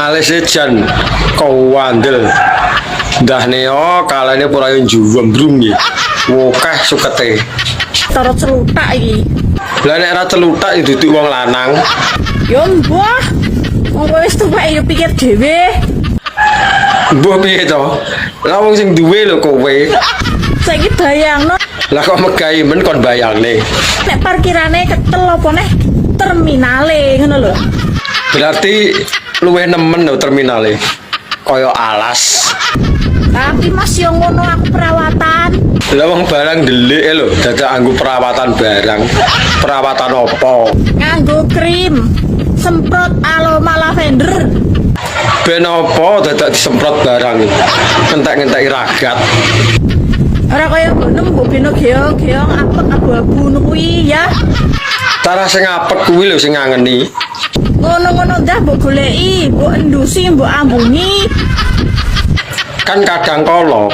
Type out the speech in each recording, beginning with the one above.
Alise jan kowandel. Ndah neo kalane pura juwembrung iki. Wokeh sukete. Toro celutak iki. Lah nek ora celutak ya duduk wong lanang. Yo mbah. Wong kowe wis tuwek ya pikir dhewe. Mbuh piye to? Lah wong sing duwe lho kowe. Saiki bayangno Lah kok megahi men kon bayangne. Nek parkirane ketel apa neh terminale ngono lho. Berarti luwih nemen lho terminale. Kaya alas. Tapi Mas yo ngono aku perawatan. Lah wong barang ndelik e lho, dadak anggo perawatan barang. Perawatan apa? Nganggo krim, semprot aroma lavender. Ben apa dadak disemprot barang? Entek-ngenteki ragat. Ora kaya ngono mbok beno geong-geong apek abu-abu ngono kuwi ya. Cara sing apek kuwi lho sing ngangeni. Ngono-ngono dah mbok goleki, mbok endusi, mbok ambungi, Kan kadang kala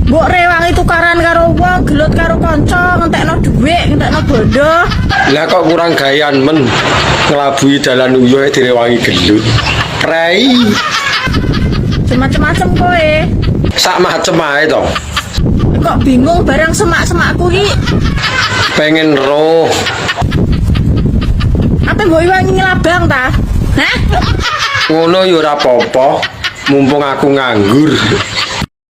mbok rewangi tukaran karo wong, gelut karo kanca, ngentekno dhuwit, ngentekno bondo. Lah kok kurang gayan men nglabuhi dalan uyuh direwangi gelut. Prei. Macem-macem kowe. Sak macem ae to. Kok bingung barang semak-semakku iki? Pengen roh. Apa mbok iwangi nglabang ta? Hah? Ngono ya ora apa-apa. Mumpung aku nganggur.